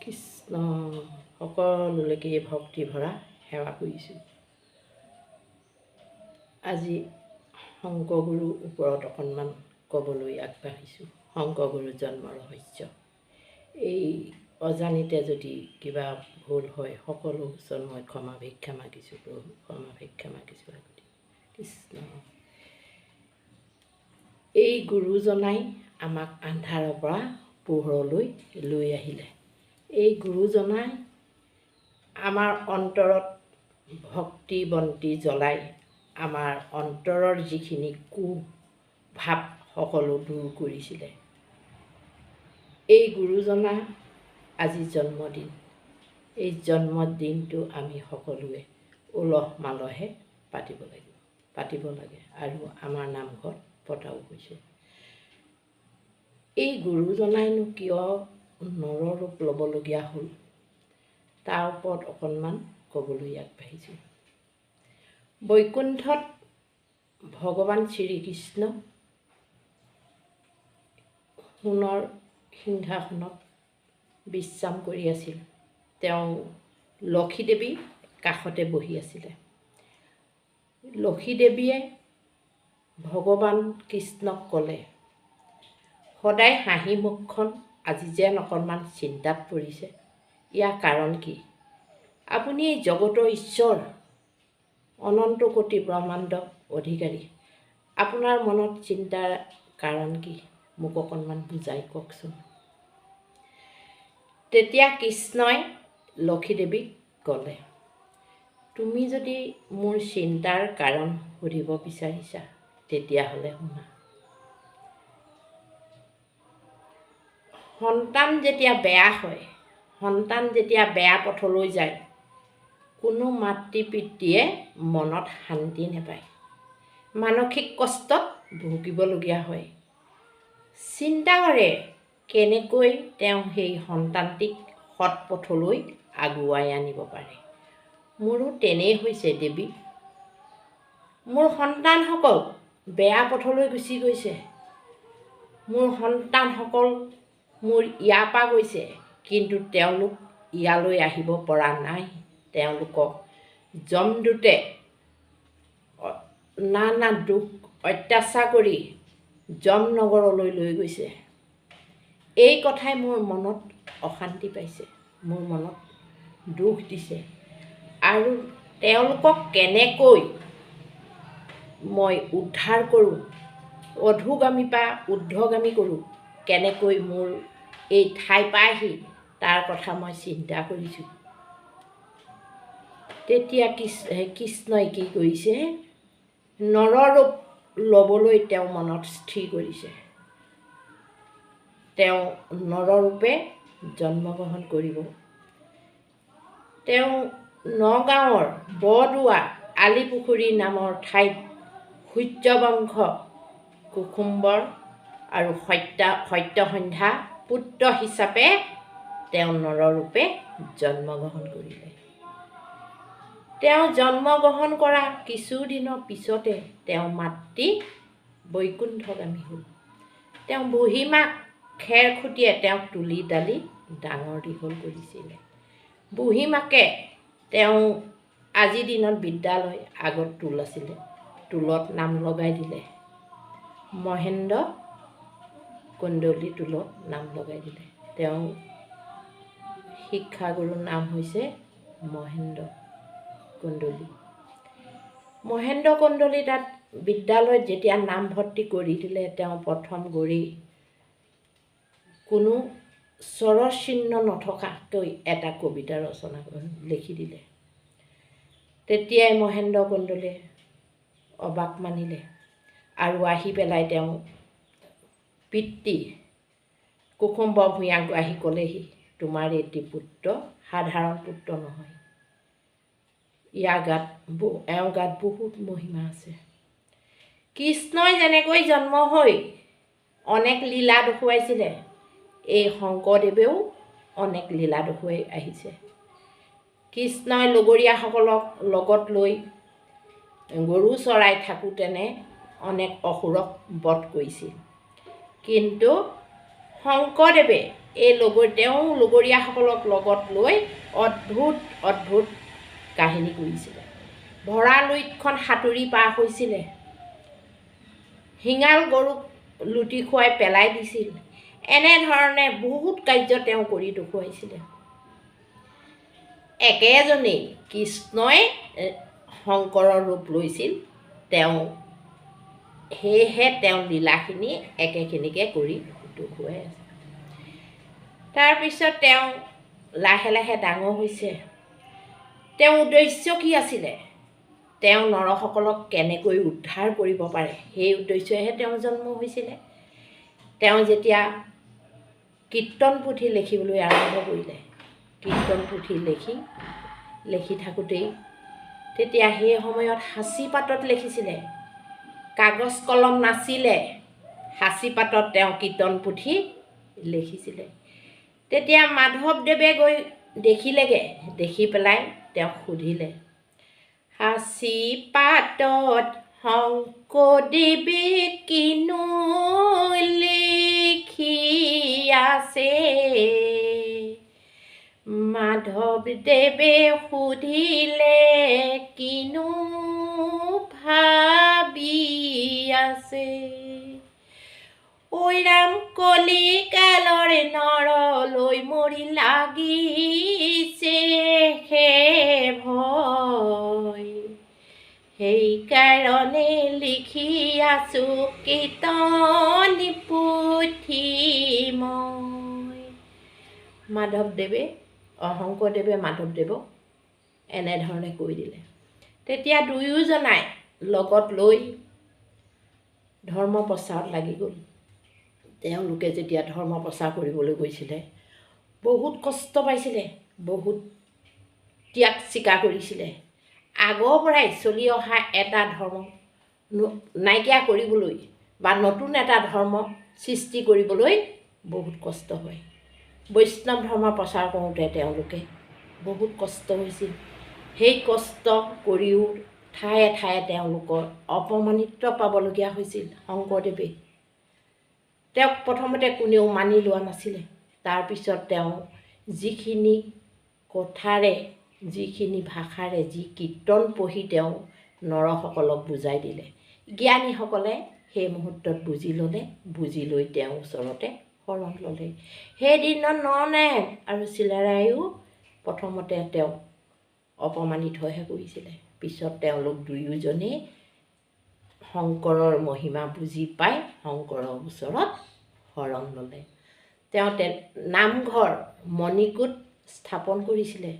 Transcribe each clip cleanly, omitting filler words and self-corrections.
কৃষ্ণ। সকলোলৈকে ভক্তি ভৰা সেৱা কৰিছোঁ। আজি শংকৰগুৰুৰ ওপৰত অকণমান ক'বলৈ আগবাঢ়িছোঁ। শংকৰগুৰুৰ জন্ম ৰহস্য। এই অজানিতে যদি কিবা ভুল হয়, সকলো ওচৰত মই ক্ষমা ভিক্ষা মাগিছোঁ। প্ৰভু, ক্ষমা ভিক্ষা মাগিছোঁ আগতে। কৃষ্ণ। এই গুৰুজনাই আমাক আন্ধাৰৰ পৰা পোহৰলৈ লৈ আহিলে। এই গুৰুজনাই আমাৰ অন্তৰত ভক্তি বন্তি জ্বলাই আমাৰ অন্তৰৰ যিখিনি কু ভাৱ সকলো দূৰ কৰিছিলে। এই গুৰুজনা আজি জন্মদিন। এই জন্মদিনটো আমি সকলোৱে উলহ মালহে পাতিব লাগিব, পাতিব লাগে আৰু আমাৰ নামঘৰত পতাও হৈছে। এই গুৰুজনাইনো কিয় নৰৰূপ ল'বলগীয়া হ'ল, তাৰ ওপৰত অকণমান ক'বলৈ আগবাঢ়িছোঁ। বৈকুণ্ঠত ভগৱান শ্ৰীকৃষ্ণ সোণৰ সিংহাসনত বিশ্ৰাম কৰি আছিল। তেওঁ লক্ষীদেৱী কাষতে বহি আছিলে। লক্ষীদেৱীয়ে ভগৱান কৃষ্ণক ক'লে, সদায় হাঁহি মুখখন আজি যেন অকণমান চিন্তাত পৰিছে, ইয়াৰ কাৰণ কি? আপুনি এই জগতৰ ঈশ্বৰ, অনন্ত কোটি ব্ৰহ্মাণ্ড অধিকাৰী, আপোনাৰ মনত চিন্তাৰ কাৰণ কি? মোক অকণমান বুজাই কওকচোন। তেতিয়া কৃষ্ণই লক্ষীদেৱীক ক'লে, তুমি যদি মোৰ চিন্তাৰ কাৰণ সুধিব বিচাৰিছা, তেতিয়াহ'লে শুনা। সন্তান যেতিয়া বেয়া হয়, সন্তান যেতিয়া বেয়া পথলৈ যায়, কোনো মাতৃ পিতৃয়ে মনত শান্তি নাপায়, মানসিক কষ্টত ভুগিবলগীয়া হয়। চিন্তা কৰে কেনেকৈ তেওঁ সেই সন্তানটিক সৎ পথলৈ আগুৱাই আনিব পাৰে। মোৰো তেনেই হৈছে দেৱী। মোৰ সন্তানসকল বেয়া পথলৈ গুচি গৈছে। মোৰ সন্তানসকল মোৰ ইয়াৰ পৰা গৈছে, কিন্তু তেওঁলোক ইয়ালৈ আহিব পৰা নাই। তেওঁলোকক যমদূতে নানা দুখ অত্যাচাৰ কৰি যমনগৰলৈ লৈ গৈছে। এই কথাই মোৰ মনত অশান্তি পাইছে, মোৰ মনত দুখ দিছে। আৰু তেওঁলোকক কেনেকৈ মই উদ্ধাৰ কৰোঁ, অধোগামী পৰা ঊৰ্ধগামী কৰোঁ, কেনেকৈ মোৰ এই ঠাই পায়হি, তাৰ কথা মই চিন্তা কৰিছোঁ। তেতিয়া কৃষ্ণই কি কৰিছে, নৰৰূপ ল'বলৈ তেওঁ মনত স্থিৰ কৰিছে। তেওঁ নৰৰূপে জন্মগ্ৰহণ কৰিব। তেওঁ নগাঁৱৰ বৰদোৱা আলিপুখুৰী নামৰ ঠাইত সূৰ্যবংশ কুসুম্বৰ আৰু সত্যসন্ধ্যা পুত্ৰ হিচাপে তেওঁ নৰৰূপে জন্মগ্ৰহণ কৰিলে। তেওঁ জন্মগ্ৰহণ কৰা কিছুদিনৰ পিছতে তেওঁ মাতৃ বৈকুণ্ঠগামী হ'ল। তেওঁ বুঢ়ীমাক খেৰ খুটিয়ে তেওঁক তুলি তালি ডাঙৰ দীঘল কৰিছিলে। বুঢ়ীমাকে তেওঁ আজিৰ দিনত বিদ্যালয়, আগত টোল আছিলে, টোলত নাম লগাই দিলে। মহেন্দ্ৰ কন্দলী টোলত নাম লগাই দিলে। তেওঁ শিক্ষাগুৰুৰ নাম হৈছে মহেন্দ্ৰ কন্দলী। মহেন্দ্ৰ কন্দলী তাত বিদ্যালয়ত যেতিয়া নামভৰ্তি কৰি দিলে, তেওঁ প্ৰথম গঢ়ি কোনো স্বৰচিহ্ন নথকাকৈ এটা কবিতা ৰচনা লিখি দিলে। তেতিয়াই মহেন্দ্ৰ কন্দলীয়ে অবাক মানিলে আৰু আহি পেলাই তেওঁ পিতৃ কুসুম্ব ভূঞাক আহি ক'লেহি, তোমাৰ এটি পুত্ৰ সাধাৰণ পুত্ৰ নহয়, ইয়াৰ গাত এওঁৰ গাত বহুত মহিমা আছে। কৃষ্ণই যেনেকৈ জন্ম হৈ অনেক লীলা দেখুৱাইছিলে, এই শংকৰদেৱেও অনেক লীলা দেখুৱাই আহিছে। কৃষ্ণই লগৰীয়াসকলক লগত লৈ গৰু চৰাই থাকোঁতেনে অনেক অসুৰক বধ কৰিছিল, কিন্তু শংকৰদেৱে এই তেওঁ লগৰীয়াসকলক লগত লৈ অদ্ভুত অদ্ভুত কাহিনী কৰিছিলে। ভৰা লুইতখন সাঁতুৰি পাৰ হৈছিলে, শিঙাল গৰুক লুটি খুৱাই পেলাই দিছিল। এনেধৰণে বহুত কাৰ্য তেওঁ কৰি দেখুৱাইছিলে। একেজনেই কৃষ্ণই শংকৰৰ ৰূপ লৈছিল তেওঁ, সেয়েহে তেওঁ লীলাখিনি একেখিনিকে কৰি দেখুৱাই আছে। তাৰপিছত তেওঁ লাহে লাহে ডাঙৰ হৈছে। তেওঁৰ উদ্দেশ্য কি আছিলে? তেওঁ নৰসকলক কেনেকৈ উদ্ধাৰ কৰিব পাৰে, সেই উদ্দেশ্যেহে তেওঁ জন্ম হৈছিলে। তেওঁ যেতিয়া কীৰ্তন পুথি লিখিবলৈ আৰম্ভ কৰিলে, কীৰ্তন পুথি লিখি লিখি থাকোঁতেই তেতিয়া সেই সময়ত সাঁচি পাতত লিখিছিলে, কাগজ কলম নাছিলে, সাঁচি পাতত তেওঁ কীৰ্তন পুথি লিখিছিলে। তেতিয়া মাধৱদেৱে গৈ দেখিলেগৈ, দেখি পেলাই তেওঁক সুধিলে, সাঁচি পাতত শংকৰদেৱে কিনো লিখি আছে? মাধৱদেৱে সুধিলে কিনো ভাবি আছে? ঐ ৰাম, কলিকালৰ নৰলৈ মৰি লাগিছে হে ভয়, সেইকাৰণে লিখি আছো কীৰ্তন পুথি মই। মাধৱদেৱে শংকৰদেৱে মাধৱদেৱক এনেধৰণে কৈ দিলে। তেতিয়া দুয়োজনাই লগত লৈ ধৰ্ম প্ৰচাৰত লাগি গ'ল। তেওঁলোকে যেতিয়া ধৰ্ম প্ৰচাৰ কৰিবলৈ গৈছিলে, বহুত কষ্ট পাইছিলে, বহুত ত্যাগ স্বীকাৰ কৰিছিলে। আগৰ পৰাই চলি অহা এটা ধৰ্ম নাইকিয়া কৰিবলৈ বা নতুন এটা ধৰ্ম সৃষ্টি কৰিবলৈ বহুত কষ্ট হয়। বৈষ্ণৱ ধৰ্ম প্ৰচাৰ কৰোঁতে তেওঁলোকে বহুত কষ্ট হৈছিল। সেই কষ্ট কৰিও ঠায়ে ঠায়ে তেওঁলোকৰ অপমানিত পাবলগীয়া হৈছিল। শংকৰদেৱে তেওঁক প্ৰথমতে কোনেও মানি লোৱা নাছিলে। তাৰপিছত তেওঁ যিখিনি কথাৰে, যিখিনি ভাষাৰে, যি কীৰ্তন পঢ়ি তেওঁ নৰসকলক বুজাই দিলে, জ্ঞানীসকলে সেই মুহূৰ্তত বুজি ল'লে। বুজি লৈ তেওঁৰ ওচৰতে শৰণ ল'লে। সেইদিনত নৰনাৰায়ণ আৰু চিলাৰায়ো প্ৰথমতে তেওঁক অপমানিতহে কৰিছিলে। পিছত তেওঁলোক দুয়োজনেই শংকৰৰ মহিমা বুজি পাই শংকৰৰ ওচৰত শৰণ ল'লে। তেওঁ নামঘৰ মণিকূট স্থাপন কৰিছিলে।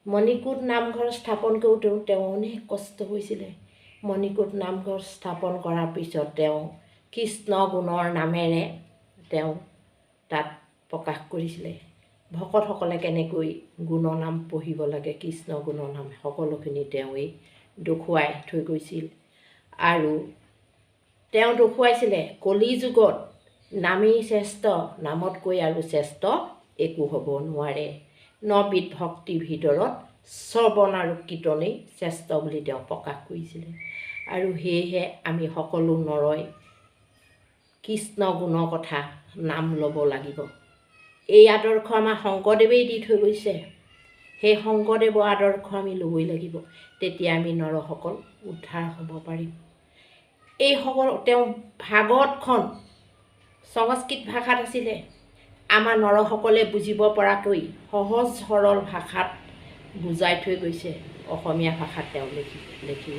মণিকূট নামঘৰ স্থাপন কৰোঁতেও তেওঁ অনেক কষ্ট হৈছিলে। মণিকূট নামঘৰ স্থাপন কৰাৰ পিছত তেওঁ কৃষ্ণ গুণৰ নামেৰে তেওঁ তাত প্ৰকাশ কৰিছিলে। ভকতসকলে কেনেকৈ গুণনাম পঢ়িব লাগে, কৃষ্ণ গুণনাম, সকলোখিনি তেওঁৱেই দেখুৱাই থৈ গৈছিল। আৰু তেওঁ দেখুৱাইছিলে কলি যুগত নামেই শ্ৰেষ্ঠ, নামতকৈ আৰু শ্ৰেষ্ঠ একো হ'ব নোৱাৰে। নবিধ ভক্তিৰ ভিতৰত শ্ৰৱণ আৰু কীৰ্তনেই শ্ৰেষ্ঠ বুলি তেওঁ প্ৰকাশ কৰিছিলে। আৰু সেয়েহে আমি সকলো নৰই কৃষ্ণ গুণৰ কথা নাম ল'ব লাগিব। এই আদৰ্শ আমাৰ শংকৰদেৱেই দি থৈ গৈছে। সেই শংকৰদেৱৰ আদৰ্শ আমি ল'বই লাগিব, তেতিয়া আমি নৰসকল উদ্ধাৰ হ'ব পাৰিম। এইসকল তেওঁ ভাগৱতখন সংস্কৃত ভাষাত আছিলে, আমাৰ নৰসকলে বুজিব পৰাকৈ সহজ সৰল ভাষাত বুজাই থৈ গৈছে। অসমীয়া ভাষাত তেওঁ লিখি লিখি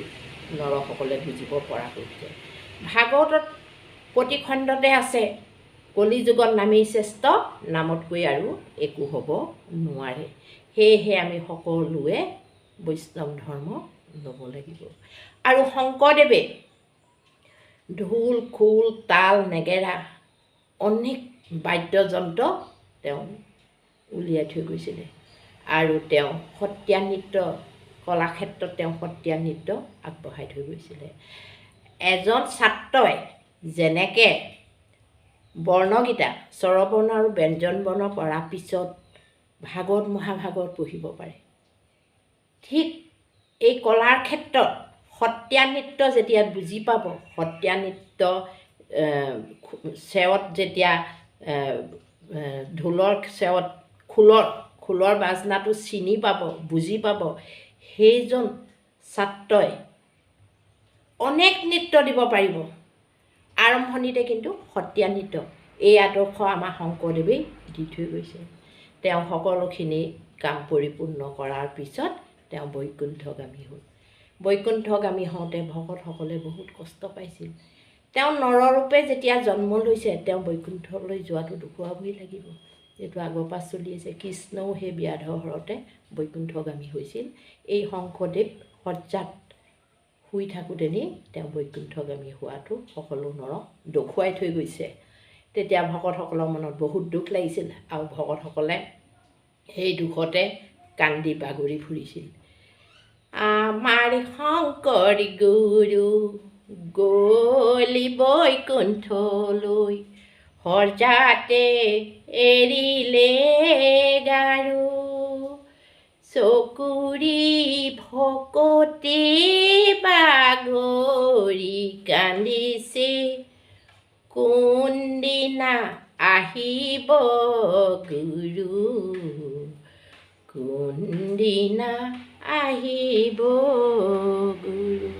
নৰসকলে বুজিব পৰাকৈ দিছে। ভাগৱতত প্ৰতি খণ্ডতে আছে, কলিযুগত নামেই শ্ৰেষ্ঠ, নামতকৈ আৰু একো হ'ব নোৱাৰে। সেয়েহে আমি সকলোৱে বৈষ্ণৱ ধৰ্ম ল'ব লাগিব। আৰু শংকৰদেৱে ঢোল, খোল, তাল, নেগেৰা অনেক বাদ্যযন্ত্ৰ তেওঁ উলিয়াই থৈ গৈছিলে। আৰু তেওঁ সত্ৰীয়া নৃত্য কলাক্ষেত্ৰত তেওঁ সত্ৰীয়া নৃত্য আগবঢ়াই থৈ গৈছিলে। এজন ছাত্ৰই যেনেকৈ বৰ্ণগীতা, স্বৰবৰ্ণ আৰু ব্যঞ্জন বৰ্ণ পঢ়াৰ পিছত ভাগৱত মহাভাগৱত পঢ়িব পাৰে, ঠিক এই কলাৰ ক্ষেত্ৰত সত্ৰীয়া নৃত্য যেতিয়া বুজি পাব, সত্ৰীয়া নৃত্য চেৱত যেতিয়া ঢোলৰ চেৱত খোলৰ বাজনাটো চিনি পাব, বুজি পাব, সেইজন ছাত্ৰই অনেক নৃত্য দিব পাৰিব। আৰম্ভণিতে কিন্তু সত্ৰীয়া নৃত্য, এই আদৰ্শ আমাৰ শংকৰদেৱেই দি থৈ গৈছে। তেওঁ সকলোখিনি কাম পৰিপূৰ্ণ কৰাৰ পিছত তেওঁ বৈকুণ্ঠগামী হ'ল। বৈকুণ্ঠগামী হওঁতে ভকতসকলে বহুত কষ্ট পাইছিল। তেওঁ নৰৰূপে যেতিয়া জন্ম লৈছে, তেওঁ বৈকুণ্ঠলৈ যোৱাটো দেখুৱাবই লাগিব। এইটো আগৰ পৰা চলি আছে। কৃষ্ণও সেই ব্যাধ হৰতে বৈকুণ্ঠগামী হৈছিল। এই শংকৰদেৱ শয্যাত শুই থাকোঁতেনেই তেওঁ বৈকুণ্ঠগামী হোৱাটো সকলো নৰক দেখুৱাই থৈ গৈছে। তেতিয়া ভকতসকলৰ মনত বহুত দুখ লাগিছিল আৰু ভকতসকলে সেই দুখতে কান্দি বাগৰি ফুৰিছিল। আমাৰ শংকৰ গুৰু গলি বৈকুণ্ঠলৈ, শয্যাতে এৰিলে গাৰু, চকুৰি ভকতি বাগৰি কান্দিছে, কোনদিনা আহিব গুৰু, কোনদিনা আহিব গুৰু।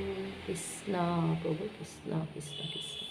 কৃষ্ণ প্ৰভু, কৃষ্ণ কৃষ্ণ কৃষ্ণ।